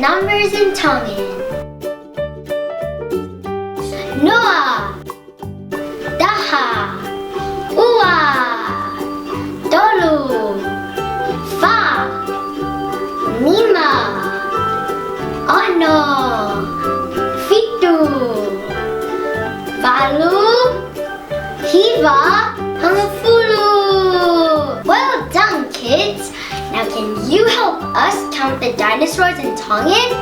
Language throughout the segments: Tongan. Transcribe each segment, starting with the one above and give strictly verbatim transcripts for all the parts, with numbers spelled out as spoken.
Numbers in Tongan. Noa, taha, ua, tolu, fā, nima, ono, fitu, valu, hiva, hongofulu. Well done, kids. Now, can you help us count the dinosaurs in Tongan?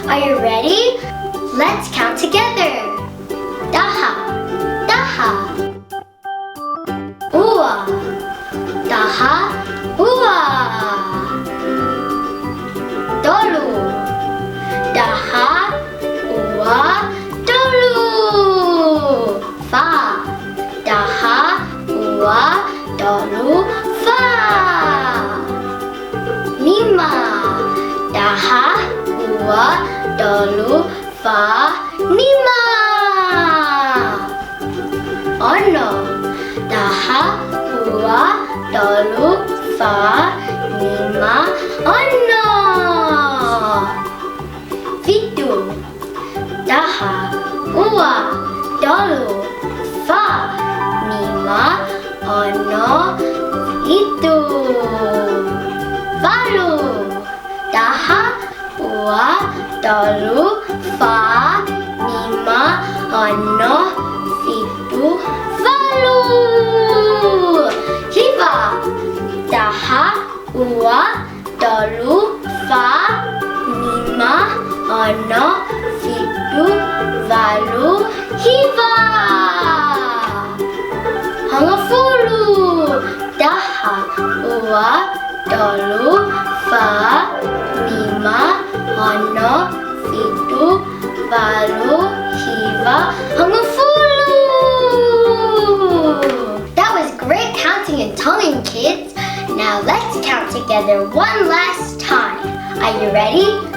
Are you ready? Let's count together. Taha, taha. Ua, taha, ua. Tolu, taha, ua, tolu. Fā, taha, ua, tolu, fā. Nima, taha, ua, tolu, fā, nima. Ono, taha, ua, tolu, fā, nima, ono. Fitu, taha, ua, tolu, fā, nima, ono, fitu. Valu, taha, ua, tolu, fā, nima, ono, fitu, valu. Hiva, taha, ua, tolu, fā, nima, ono, fitu, valu, hiva. Hongofulu, taha, ua, tolu, fā, nima, ono, fitu, valu, hiva, hongofulu. That was great counting in Tongan, kids. Now let's count together one last time. Are you ready?